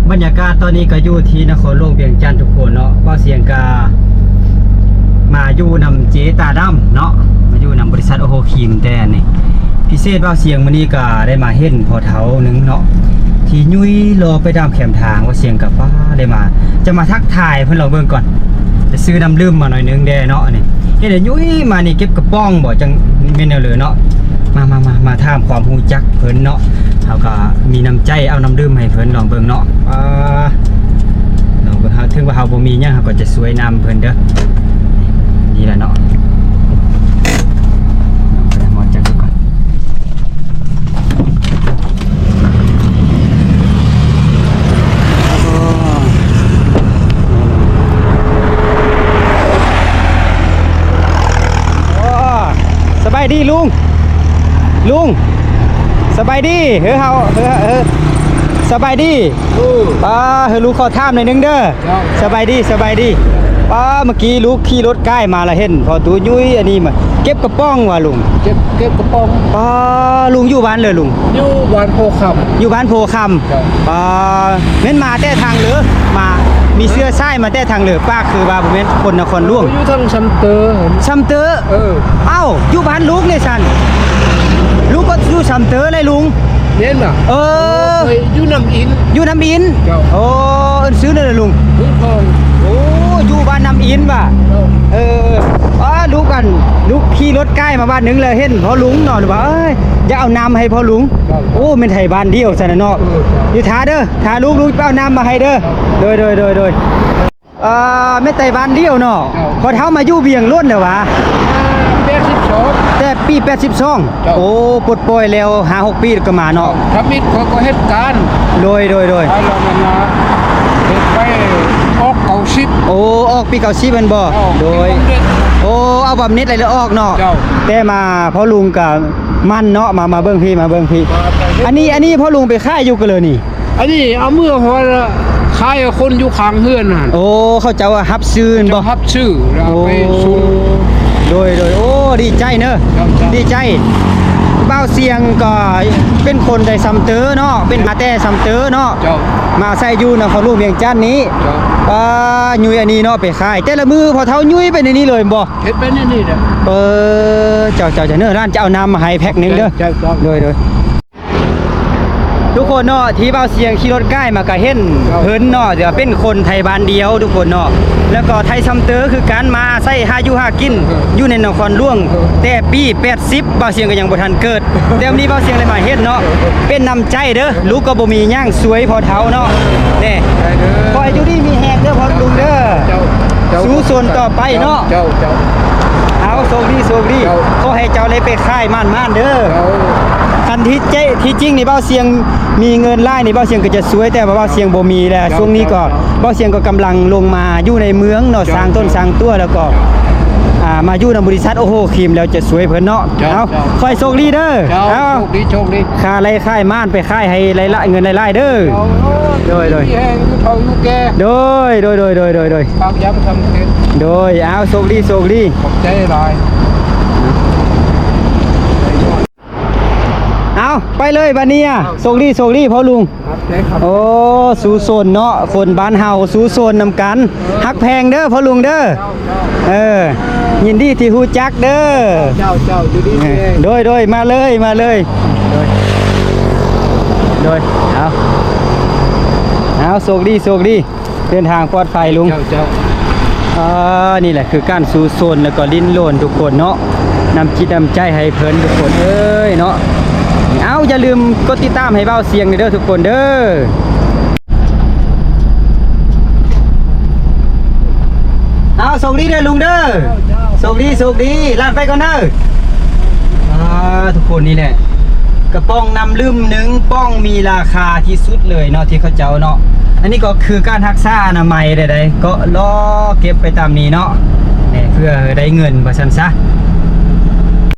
ບັນຍາກາດຕອນນີ້ກໍຢູ່ທີ່ນະຄອນຫຼວງວຽງຈັນທຸກຄົນເນາະ. ບ່າວຊຽງກໍມາຢູ່ນຳເຈຕາດຳເນາະ, ມາຢູ່ນຳບໍລິສັດໂອໂຮຄີມ. ແຕ່ນີ້ພິເສດ ບ່າວຊຽງມື້ນີ້ກໍໄດ້ມາເຫັນພໍ່ເຖົ້າໜຶ່ງເນາະ ທີ່ຫຍຸ້ຍເລາະໄປຕາມແຄມທາງ. ບ່າວຊຽງກໍປ້າ ໄດ້ມາ ຈະມາທັກທາຍເພິ່ນລອງເບິ່ງກ່ອນ. ໄປຊື້ນ້ຳດື່ມມາໜ້ອຍໜຶ່ງແດ່ເນາະ. ນີ້ເຫັນຫຍຸ້ຍມານີ້ ເກັບກະປ໋ອງບໍ່ ຈັ່ງແມ່ນແນວເລີເນາະ. ມາ ມາ ມາ ມາຖາມຄວາມຮູ້ຈັກເພິ່ນເນາະ. ເຮົາກໍມີນ້ຳໃຈເອົານ້ຳດື່ມໃຫ້ເພິ່ນລອງເບິ່ງເນາະ. ອ່າ ລອງເບິ່ງ ເຮົາ ເຖິງວ່າເຮົາບໍ່ມີຫຍັງ ເຮົາກໍຈະຊ່ວຍນ້ຳເພິ່ນເດີ. ນີ້ແຫຼະເນາະ ມາຈັກກ່ອນ. ໂອ້ ສະບາຍດີລຸງ ລຸງ ສະບາຍດີ. ເຮີ ເຮົາ ເຮີ ເຮີ ສະບາຍດີ. ເອີ ປ້າ ເຮີ ລູກຂໍຖາມໜ້ອຍໜຶ່ງເດີ. ເຈົ້າ ສະບາຍດີ ສະບາຍດີ. ປ້າ ເມື່ອກີ້ລູກຂີ່ລົດກ້າຍມາລະເຫັນພໍ່ຕູ້ຫຍຸ້ຍອັນນີ້ມາ ເກັບກະປ໋ອງຫວາລຸງ? ເກັບ ເກັບກະປ໋ອງ. ປ້າ ລຸງຢູ່ບ້ານເລີລຸງ? ຢູ່ບ້ານໂພຄຳ. ຢູ່ບ້ານໂພຄຳ. ເຈົ້າ. ປ້າ ແມ່ນມາແຕ່ທາງເລີ ມາ ມີເຊື້ອສາຍມາແຕ່ທາງເລີປາກ ຄືວ່າບໍ່ແມ່ນຄົນນະຄອນຫຼວງ. ຢູ່ທາງຊຳເຕີ. ຊຳເຕີ? ເອີ. ເອົ້າ ຢູ່ບ້ານລູກເດຊັ້ນ ລູກກໍຢູ່ຊຳເຕີເລີລຸງ. ແມ່ນບໍ່? ເອີ ເອີ ຢູ່ນ້ຳອິນ. ຢູ່ນ້ຳອິນ. ເຈົ້າ. ໂອ້ ເອີ້ນຊື່ແນວໃດລຸງ? ລຸງທອງ. ໂອ້ ຢູ່ບ້ານນ້ຳອິນຫວາ? ເຈົ້າ. ເອີ ເອີ ປ້າ ລູກອັນ ລູກຂີ່ລົດກ້າຍມາບາດໜຶ່ງແລ້ວເຫັນພໍ່ລຸງເນາະ ຫຼືວ່າ ເອີຍ ຢາກເອົານ້ຳໃຫ້ພໍ່ລຸງ. ເຈົ້າ. ໂອ້ ແມ່ນໄທບ້ານດຽວຊັ້ນນະເນາະ. ເອີ ເຈົ້າ. ຢູ່ຖ້າເດີ ຖ້າລູກ ລູກໄປເອົານ້ຳມາໃຫ້ເດີ. ເຈົ້າ. ໂດຍ ໂດຍ ໂດຍ ໂດຍ. ເອີ ແມ່ນໄຕບ້ານດຽວເນາະ. ເຈົ້າ. ພໍ່ເຖົ້າມາຢູ່ວຽງໂລນແລ້ວຫວາ? ແປດສິບສອງ. ແຕ່ປີແປດສິບສອງ. ເຈົ້າ. ໂອ້ ປົດປ່ອຍແລ້ວຫ້າຫົກປີກໍມາເນາະ. ທຳອິດຂ້ອຍກໍເຮັດການ. ໂດຍ ໂດຍ ໂດຍ. ໄປແລ້ວມັນມາເຮັດໄປອອກເກົ້າສິບ. ໂອ້ ອອກປີເກົ້າສິບແມ່ນບໍ່? ເຈົ້າ. ໂດຍ. ໂອ້ ເອົາບຳເນັດແລ້ວອອກເນາະ. ເຈົ້າ. ແຕ່ມາພໍ່ລຸງກໍໝັ້ນເນາະ ມາ ມາເບິ່ງພີ້ ມາເບິ່ງພີ້. ອັນນີ້ ອັນນີ້ພໍ່ລຸງໄປຂາຍຢູ່ກະເລີນີ້? ອັນນີ້ເອົາເມືອຮອດ ຂາຍໃຫ້ຄົນຢູ່ຂ້າງເຮືອນຫັ້ນ. ໂອ້ ເຂົາເຈົ້າຮັບຊື້ແມ່ນບໍ່? ເຈົ້າຮັບຊື້ແລ້ວເອົາໄປສົ່ງ. ໂອ້ ໂດຍ ໂດຍ. ໂອ້ ດີໃຈເນີ. ເຈົ້າ ເຈົ້າ. ດີໃຈ. ບ່າວຊຽງກໍເປັນຄົນໄດ້ຊຳເຕີເນາະ ເປັນມາແຕ່ຊຳເຕີເນາະ. ເຈົ້າ. ມາໃຊ້ຢູ່ນະຄອນຫຼວງວຽງຈັນນີ້. ເຈົ້າ. ປ້າ ຫຍຸ້ຍອັນນີ້ເນາະ ໄປຂາຍ ແຕ່ລະມື້ພໍ່ເຖົ້າຫຍຸ້ຍໄປໃນນີ້ເລີຍແມ່ນບໍ່? ເຮັດໄປໃນນີ້ແຫຼະ. ເອີ ເຈົ້າ ເຈົ້າ ເຈົ້າເນີ. ຫຼານຈະເອົານ້ຳມາໃຫ້ແພັກໜຶ່ງເດີ. ເຈົ້າ ເຈົ້າ. ໂດຍ ໂດຍ. ທຸກຄົນເນາະ ທີ່ບ່າວຊຽງຂີ່ລົດກ້າຍມາກະເຫັນ ເຈົ້າ ເພິ່ນເນາະ ເປັນຄົນໄທບ້ານດຽວທຸກຄົນເນາະ ແລ້ວກໍໄທຊຳເຕີຄືກັນ ມາອາໄສຫາຢູ່ຫາກິນ ເອີ ຢູ່ໃນນະຄອນຫຼວງ ເອີ ແຕ່ປີແປດສິບ ບ່າວຊຽງກໍຍັງບໍ່ທັນເກີດ ແຕ່ມື້ນີ້ບ່າວຊຽງໄດ້ມາເຫັນເນາະ ເອີ ເປັນນ້ຳໃຈເດີ ລູກກໍບໍ່ມີຫຍັງ ຊ່ວຍພໍ່ເຖົ້າເນາະ ແນ່ ໄດ້ເດີ ຂໍໃຫ້ຢູ່ດີມີແຮງເດີພໍ່ລຸງເດີ ເຈົ້າ ເຈົ້າ ສູ້ຊົນຕໍ່ໄປເນາະ ເຈົ້າ ເຈົ້າ ເອົາ ໂຊກດີ ໂຊກດີ ເຈົ້າ ຂໍໃຫ້ເຈົ້າໄດ້ໄປຂາຍໝານໆເດີ ເຈົ້າ ຄັນທີ່ເຈ ທີ່ຈິງນີ້ບ່າວຊຽງ ມີເງິນຫຼາຍນີ້ບ່າວຊຽງກໍຈະຊ່ວຍ ແຕ່ວ່າບ່າວຊຽງບໍ່ມີແລ້ວ ເຈົ້າ ຊ່ວງນີ້ກໍ ເຈົ້າ ບ່າວຊຽງກໍກຳລັງລົງມາຢູ່ໃນເມືອງເນາະ ເຈົ້າ ສ້າງຕົນ ເຈົ້າ ສ້າງຕົວ ແລ້ວກໍ ອ່າ ມາຢູ່ນຳບໍລິສັດໂອໂຮຄີມ ແລ້ວຈະຊ່ວຍເພິ່ນເນາະ ເຈົ້າ ເອົາ ເຈົ້າ ຂໍໃຫ້ໂຊກດີເດີ ເຈົ້າ ເອົາ ໂຊກດີ ໂຊກດີ ຄ້າໄດ້ຂາຍໝານ ໄປຂາຍໃຫ້ຫຼາຍໆ ເງິນຫຼາຍໆເດີ ເຈົ້າ ໂດຍ ໂດຍ ມີແຮງຢູ່ເຖົ້າຢູ່ແກ່ ໂດຍ ໂດຍ ໂດຍ ໂດຍ ໂດຍ ປາກຢາມສຳເພັດ ໂດຍ ເອົາ ໂຊກດີ ໂຊກດີ ຂອບໃຈຫຼາຍ. ເອົາ ໄປເລີຍບາດນີ້ ເອົາ ໂຊກດີ ໂຊກດີພໍ່ລຸງ ຂອບໃຈ ຂອບໃຈ ໂອ້ ສູ້ຊົນເນາະ ຄົນບ້ານເຮົາສູ້ຊົນນຳກັນ ເອີ ຮັກແພງເດີພໍ່ລຸງເດີ ເຈົ້າ ເຈົ້າ ເອີ ຍິນດີທີ່ຮູ້ຈັກເດີ ເຈົ້າ ເຈົ້າ ຢູ່ດີມີແຮງ ໂດຍ ໂດຍ ມາເລີຍ ມາເລີຍ ໂດຍ ໂດຍ ເອົາ ເອົາ ໂຊກດີ ໂຊກດີ. ເດີນທາງປອດໄພລຸງ ເຈົ້າ ເຈົ້າ ອ່າ ນີ້ແຫຼະຄືການສູ້ຊົນ ແລ້ວກໍດິ້ນລົນທຸກຄົນເນາະ ນ້ຳຈິດນ້ຳໃຈໃຫ້ເພິ່ນທຸກຄົນເອີຍເນາະ ເອົາ ຢ່າລືມກົດຕິດຕາມໃຫ້ບ່າວຊຽງເດີທຸກຄົນເດີ ເອົາ ໂຊກດີເດີລຸງເດີ ເຈົ້າ ເຈົ້າ ໂຊກດີ ໂຊກດີ ຫຼານໄປກ່ອນເດີ. ອ່າ ທຸກຄົນ ນີ້ແຫຼະ ກະປ໋ອງນ້ຳດື່ມໜຶ່ງປ໋ອງມີລາຄາທີ່ສຸດເລີຍເນາະ ທີ່ເຂົາເຈົ້າເນາະ ອັນນີ້ກໍຄືການຮັກສາອະນາໄມໃດໆ ກໍລໍເກັບໄປຕາມນີ້ເນາະ ນີ້ ເພື່ອໄດ້ເງິນວ່າຊັ້ນຊະ